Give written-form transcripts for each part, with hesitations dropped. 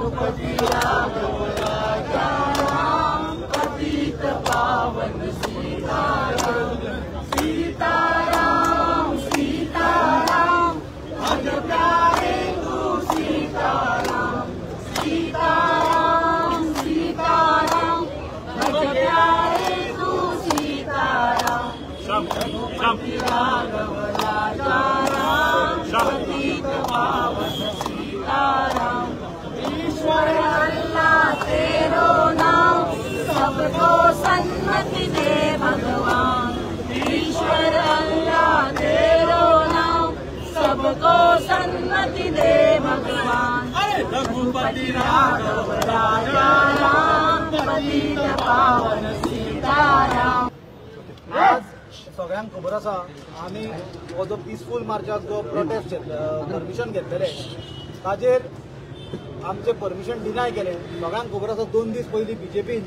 रघुपति राघव राजा राम पतित पावन सीताराम सीताराम सीताराम भज प्यारे तू सीताराम सीताराम सीताराम भज प्यारे तू सीताराम रघुपति राघव राजा राम पतित पावन सीताराम। ईश्वर अल्लाह तेरो नाम सबको सन्मति दे भगवान। ईश्वर अल्लाह तेरो नाम सबको सन्मति दे भगवान। रघुपति राघव राजा राम पतित पावन सीताराम। आज सगळ्यांक खबर आसा आमी हो जो पिसफूल मार्चाक जो प्रोटेस्ट परमिशन घेतलेले ताजेर आमचें परमिशन डिनाय केलें। सगळ्यांक खबर आसा 2 दीस पयलीं बीजेपीन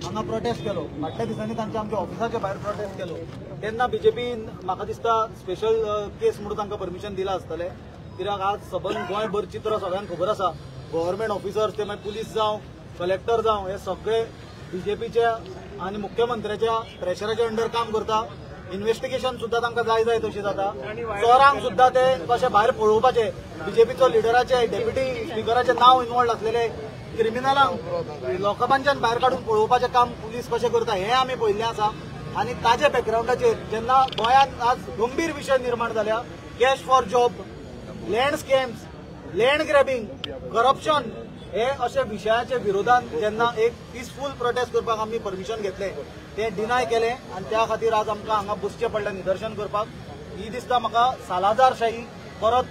हांगा प्रोटेस्ट केलो, फाटल्या दिसांनी तांच्या आमच्या ऑफिसाच्या भायर प्रोटेस्ट केलो तेन्ना बीजेपीन म्हाका दिसता स्पेशल केस म्हणून तांकां परमिशन दिलां आसतलें। कित्याक आज सबंद गोंयभर चित्र सगळ्यांक खबर आसा, गव्हर्मेंट ऑफिसर्स ते मागीर पुलीस जावं कलेक्टर जावं हे सगळे बीजेपीच्या आनी मुख्यमंत्र्याच्या प्रेशराच्या अंडर काम करता। इन्व्हेस्टिगेशन सुद्दां तांकां जाय जाय तशें जाता, चोरांक सुद्दां ते कशे भायर पळोवपाचे, बीजेपीचो लिडराचे डेप्युटी स्पिकराचें नांव इन्वॉल्व आसलेले क्रिमिनलांक लोकांच्यान भायर काडून पळोवपाचें काम पुलीस कशें करता हें आमी पळयल्लें आसा। आनी ताजे बॅकग्रावंडाचेर जेन्ना गोंयांत आज गंभीर विशय निर्माण जाल्या, cash for job, land scams, land grabbing, corruption हे अशे विशयाच्या विरोधान जेन्ना एक पिसफूल प्रोटेस्ट करपाक आमी परमिशन घेतलें तें डिनाय केलें आनी त्या खातीर आज आमकां हांगा बसचें पडलें निदर्शन करपाक। ही दिसता म्हाका सालाझारशाही परत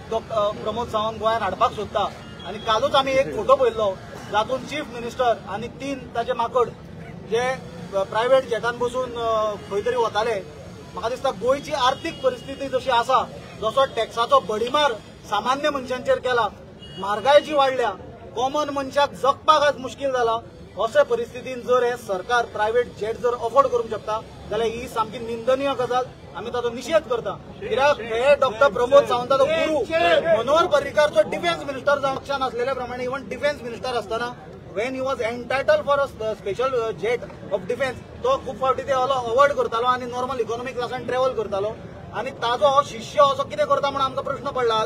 प्रमोद सावंत गोंयांत हाडपाक सोदता। आनी कालूच आमी एक फोटो पळयल्लो जातूंत चीफ मिनिस्टर आनी 3 ताजे माकड जे प्रायव्हेट जेटान बसून खंय तरी वताले। म्हाका दिसता गोंयची आर्थीक परिस्थिती जशी आसा, जसो टॅक्साचो बडीमार सामान्य मनशांचेर केला, म्हारगाय जी वाडल्या, कॉमन मनशाक जगपाक आज मुश्कील जाला, अशे परिस्थितीन जर हे सरकार प्रायव्हेट जेट जर अफोर्ड करूंक शकता जाल्यार ही सामकी निंदनीय गजाल, आमी ताचो निशेध करता। कित्याक हे डॉक्टर प्रमोद सावंताचो गुरू मनोहर पर्रीकारचो डिफेन्स मिनिस्टर जावंक पक्षान आसलेल्या प्रमाणे इवन डिफेन्स मिनिस्टर आसतना when he was entitled for a special jet of defence तो खूब फावटी ते अवॉइड करतालो आनी नॉर्मल इकॉनॉमी क्लासान ट्रॅव्हल करतालो आनी ताजो हो शिष्य असो कितें करता म्हणून आमकां प्रश्न पडला।